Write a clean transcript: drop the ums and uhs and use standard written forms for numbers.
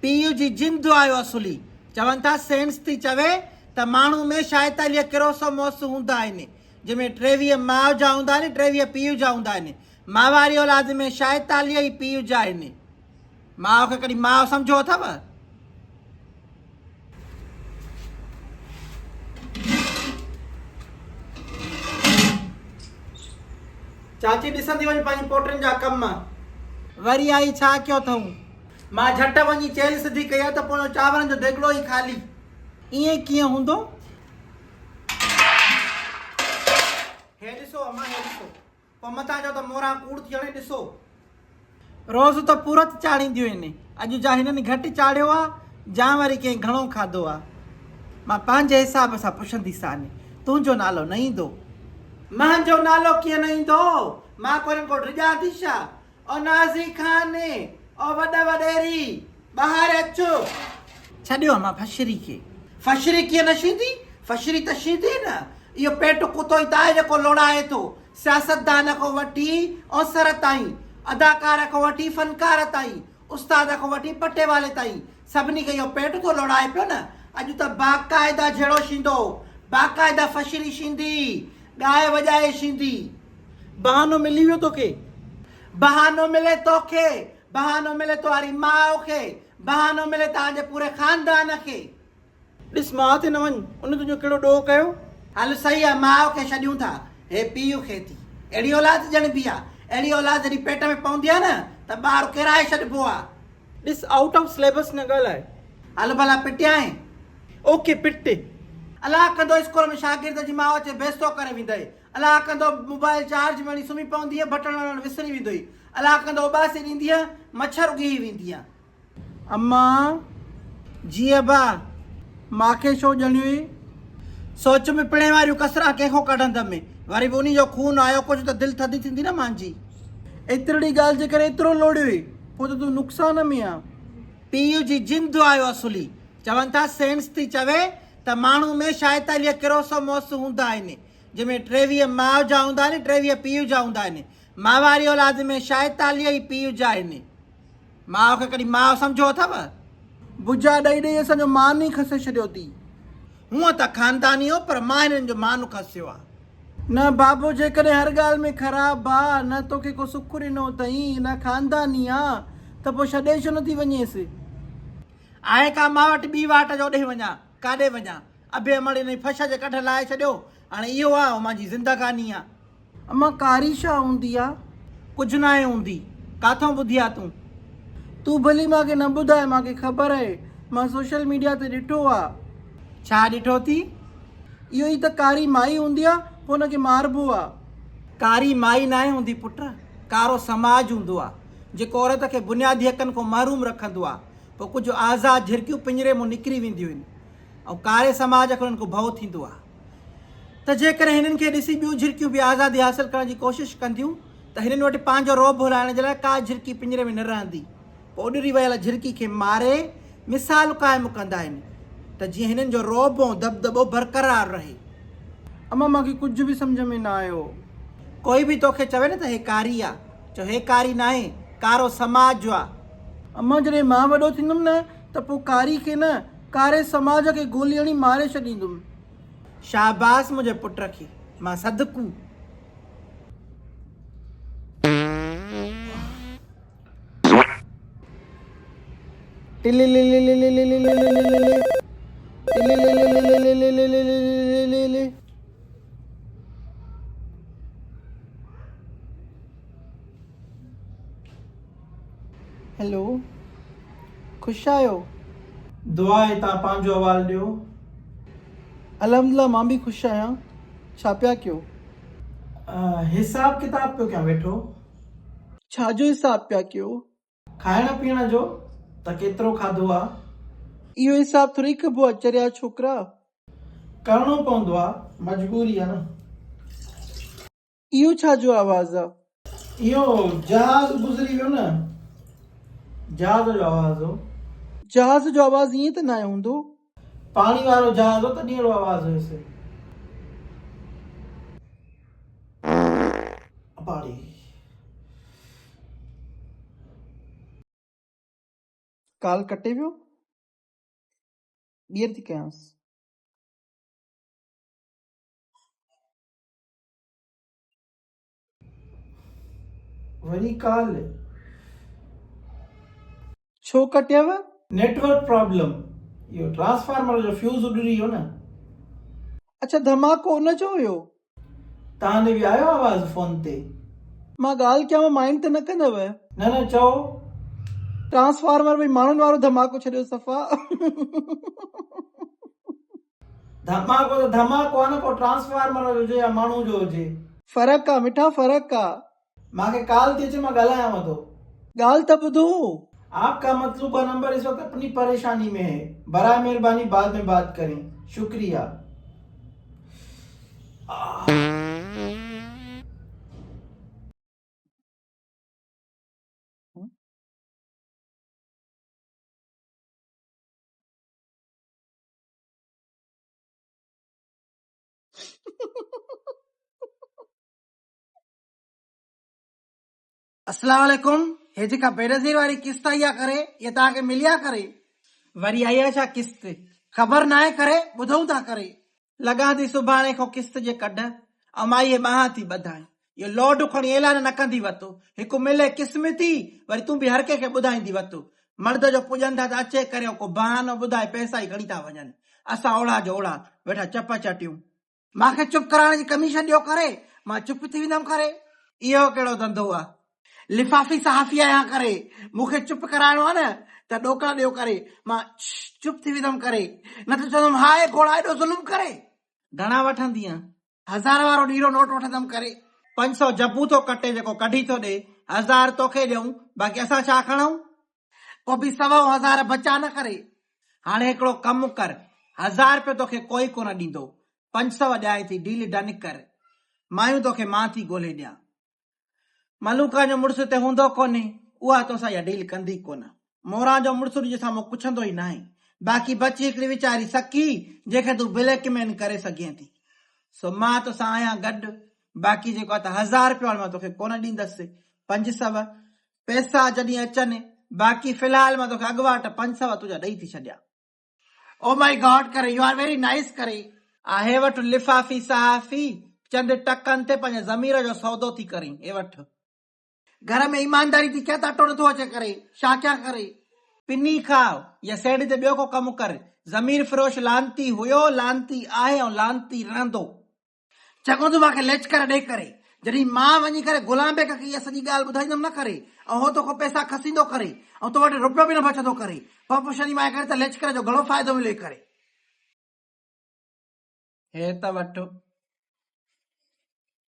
پيء جي جند آيو اصلي. چون ٿا سينس ٿي چوي ته ماڻهو ۾ شائتاليهه ڪروسوموس هوندا آهن، جنهن ۾ 23 ماء جا هوندا آهن، 23 پيء جا هوندا آهن. ماء واري اولاد ۾ شائتاليهه ئي پيء جا آهن. ماء کي ڪڏهن ماء سمجهيو اٿو؟ چاچي ڏسندي وڃ پنهنجي پوٽن جا ڪم. وري آئي ڇا ڪيو اٿئون؟ مان جهٽ وڃي چيلهه سڌي ڪئي آ ته پويون چانورن جو ديڳڙو ئي خالي. ائين ڪيئن هوندو؟ هي ڏسو امان هي ڏسو. پوء متان چئو ته موران ڪوڙ ٿي هڻي ڏسو. روز ته پورت چاڙهينديون آهن. اڄ جا هنن گهٽ چاڙهيو آ جا وري ڪنهن گهڻو کاڌو آ. مان پنهنجي حساب سان پڇنديسان. تنهنجو نالو نه ايندو. مهنجو نالو ڪيئن نه ايندو؟ مان ڪو هنن کان ڊڄان ٿي ڇا؟ او نازي خان، او وڏا وڏيري، ٻاهر اچ. ڇڏيو امان فشري کي. فشري ڪيئن نه شيندي؟ فشري ته شيندي نه. اهو پيٽ ڪتو ئي ته آهي جيڪو لوڙائي ٿو. سياستدان کان وٺي اوسر تائين، اداڪار کان وٺي فنڪار تائين، استاد کان وٺي پٽيوالي تائين، سڀني کي اهو پيٽ ٿو لوڙائي پيو نه. اڄ ته باقاعده جهيڙو شيندو، باقاعده فشري شيندي، ڳائي وڄائي شيندي. بهانو ملي ويو توکي. بهانو ملي توکي، بهانو ملي توهاري ماء کي، بهانو ملي توهان جي پوري خاندان کي. ڏس ماء تي نه وڃ، ان تنهنجو ڪهڙو ڏوهه ڪيو؟ هل صحيح آ، ماء کي ڇڏيون ٿا، هي پيء کي ٿي. اهڙي اولاد ڄڻبي آ. اهڙي اولاد جڏهن پيٽ ۾ پوندي آ نه ته ٻار ڪيرائي ڇڏبو آ. ڏس آئوٽ آف سليبس نه ڳالهاء. هل ڀلا پٽيانء. اوڪي پٽ. الله ڪندو اسڪول ۾ شاگرد جي ماء اچي بيستو ڪري ويندئي. الله ڪندو موبائل چارج ۾ هڻي سمهي پوندينء، بٽڻ هڻڻ وسري ويندوئي. الله ڪندو اٻاسي ڏيندينء، مڇر ڳهي ويندينء. اما! جي ابا! ماکي ڇو ڄڻيوئي؟ سوچ ۾ پڻي واريون ڪسران ڪنهن کان ڪڍندم. وري به انهي جو خون آيو ڪجهه ته دل ٿڌي ٿيندي نه مانجي. ايترڙي ڳالهه جي ڪري ايترو لوڙيوئي، پوء ته تون نقصان ۾ آن. پيء جي جند آيو اصلي. چون ٿا سينس ٿي چوي ته ماڻهو ۾ شائتاليهه ڪروسوموس هوندا آهن. جنهن ۾ 23 ماء جا هوندا آهن، 23 پيء جا هوندا آهن. ماء واري اولاد ۾ شائتاليهه ئي پيء جا آهن. ماء کي ڪڏهن ماء سمجهيو اٿو؟ بجا ڏئي ڏئي اسان جو مان ئي کسي ڇڏيو ٿي. هونء ته خانداني هو پر مان هنن جو مان کسيو آ. نه بابو جيڪڏهن هر ڳالهه ۾ خراب آ، نه توکي ڪو سک ڏنو اٿئين، نه خانداني آ ته پوء ڇڏي ڇو نٿي وڃيس؟ آهي ڪا مان وٽ ٻي واٽ جو اوڏي وڃان؟ ڪاڏي وڃان؟ ابي امڙ انهي فش جي ڪڍ لاهي ڇڏيو، هاڻي اهو آ امان جي زندگاني آ. امان ڪاري ڇا هوندي آ؟ ڪجهه ناهي هوندي، ڪاٿئون ٻڌي آ تون؟ تون ڀلي مان کي نه ٻڌاء، مان کي خبر اهي، مان سوشل ميڊيا تي ڏٺو آ. ڇا ڏٺو ٿي؟ اهو ئي ته ڪاري مائي هوندي آ، پوء ان کي ماربو آ. ڪاري مائي ناهي هوندي پٽ، ڪارو سماج هوندو آ، جيڪو عورت کي بنيادي حقن کان محروم رکندو آ، پوء ڪجهه آزاد جهرڪيون پڃري مون نڪري وينديون هن. ۽ ڪاري سماج کي انهن کان ڀؤ ٿيندو آهي ته جيڪڏهن هنن کي ڏسي ٻيون جهرڪيون به آزادي حاصل ڪرڻ جي ڪوشش ڪنديون ته هنن وٽ پنهنجو رعب هلائڻ جي لاء ڪا جهرڪي پڃري ۾ نه رهندي. پوء اڏري ويل جهرڪي کي ماري مثال قائم ڪندا آهن ته جيئن هنن جو رعب ۽ دٻدٻو برقرار رهي. امان مان کي ڪجهه به سمجهه ۾ نه آيو. ڪوئي به توکي چوي نه ته هي ڪاري آ، چئو هي ڪاري ناهي، ڪارو سماج آ. امان جڏهن مان وڏو ٿيندم نه ته پوء ڪاري کي نه ڪاري سماج کي گولي هڻي ماري ڇڏيندم. شاباس منهنجي پٽ کي، مان صدقو. هيلو خوش آهيو؟ دعا آهي توهان پنهنجو احوال ڏيو. الحمدلله مان به خوش آهيان ڇا پيا ڪيو؟ حساب ڪتاب پيو ڪيان ويٺو. ڇا جو حساب پيا ڪيو؟ کائڻ پيئڻ جو ته ڪيترو کاڌو آ. اهو حساب ٿورئي ڪبو آ چريا ڇوڪرا. ڪرڻو پوندو آ مجبوري آ نه. اهو ڇا جو آواز آ؟ اهو جهاز گذري ويو نه، جهاز جو آواز هو. جهاز جو آواز ائين ته ناهي هوندو. پاڻي وارو جهاز هو تڏهن اهڙو آواز هيس. اباڙي. ڪال ڪٽي ويو؟ ٻيهر ٿي ڪيانس. وري ڪال. ڇو ڪٽيو؟ نيٽورڪ پرابلم، اهو ٽرانسفارمر جو فيوز اڏري ويو نه. اڇا ڌماڪو ان جو هيو. توهان ڏي به آيو آواز فون تي؟ مان ڳالهه ڪيانو مائنڊ ته نه ڪندؤ؟ نه نه چئو. ٽرانسفارمر ڀئي ماڻهن وارو ڌماڪو ڇڏيو صفا. ڌماڪو ته ڌماڪو آ نه پوء ٽرانسفارمر جو هجي يا ماڻهو جو هجي. فرق آ مٺا فرق آ. مان کي ڪال ٿي اچي مان ڳالهايانو ٿو. ڳالهه ته ٻڌو. آپ کا مطلوبه نمبر اس وقت اپني پريشاني ۾ هي برائي مهرباني بعد ۾ بات ڪرين شڪريه. اسلام عليڪم هي جيڪا بينظير واري قسط آئي آ ڪري اها توهان کي ملي آ ڪري وري آئي آ ڇا قسط خبر ناهي ڪري ٻڌون ٿا ڪري لڳان ٿي سڀاڻي کان قسط جي ڪڍ ۽ مائي ٻانهن ٿي ٻڌائين اهو لوڊ کڻي اعلان نه ڪندي وت هڪ ملي قسمتي وري تون به هر ڪنهن کي ٻڌائيندي وت مرد جو پڄن ٿا ته اچي ڪري ڪو بهانو ٻڌائي پئسا ئي کڻي ٿا وڃن اسان اوڙا جو اوڙا ويٺا چپ چٽيون. مان کي چپ ڪرائڻ جي ڪميشن ڏيو ڪري مان چپ ٿي ويندم ڪري. اهو ڪهڙو ڌنڌو آ. لفافي صحافي آهيان ڪري مون کي چپ ڪرائڻو آ نه ته ڏوڪڙ ڏيو ڪري مان چپ ٿي ويندم ڪري نه ته چوندم هاء گهوڙا ايڏو ظلم ڪري. گهڻا وٺندينء؟ هزار وارو نيرو نوٽ وٺندم ڪري. 500 جبو ٿو ڪٽي جيڪو ڪڍي ٿو ڏي هزار توکي ڏيون باقي اسان ڇا کڻون؟ پوء به سوائون هزار بچا نه ڪري. هاڻي هڪڙو ڪم ڪر، هزار رپيو توکي ڪوئي ڪونه ڏيندو، 500 ڏيانء ٿي، ڊيل ڊن ڪر. مايون توکي مان ٿي ڳولهي ڏيان. ملوڪان جو مڙس هتي هوندو ڪونهي، اها توسان اها ڊيل ڪندي ڪونه. موران جو مڙس تنهنجي سامهون ڪڇندو ئي ناهي. باقي بچي هڪڙي ويچاري سڪي، جنهن کي تون بليڪ مين ڪري سگهين ٿي. سو مان توسان آهيان گڏ. باقي جيڪو آهي ته هزار رپيو هاڻي مان توکي ڪونه ڏيندس، 500 پئسا جڏهن اچن، باقي في الحال مان توکي اڳواٽ 500 تنهنجا ڏئي ٿي ڇڏيان. او مائي گاڊ ڪري، يو آر ويري نائيس ڪري. آهي وٺ لفافي صحافي، چند ٽڪن تي پنهنجي ضمير جو سودو ٿي ڪرين، هي وٺ. گهر ۾ ايمانداري ٿي ڪيان ته اٽو نٿو اچي ڪري، ڇا ڪيان ڪري. پني کاء يا سيڙهي تي ٻيو ڪو ڪم ڪر، ضمير فروش لعنتي هيو، لعنتي آهي ۽ لعنتي رهندو. چڱو تون مان کي ليچ ڪري ڏي ڪري. جڏهن مان وڃي ڪري غلام بيگ کي اها سڄي ڳالهه ٻڌائيندم نه ڪري ۽ هو توکان پئسا کسيندو ڪري ۽ تو وٽ رپيو به نه بچندو ڪري. پوء پڇندي مانء ڪري ته ليچ ڪري جو گهڻو فائدو مليئي ڪري. هي ته وٺ.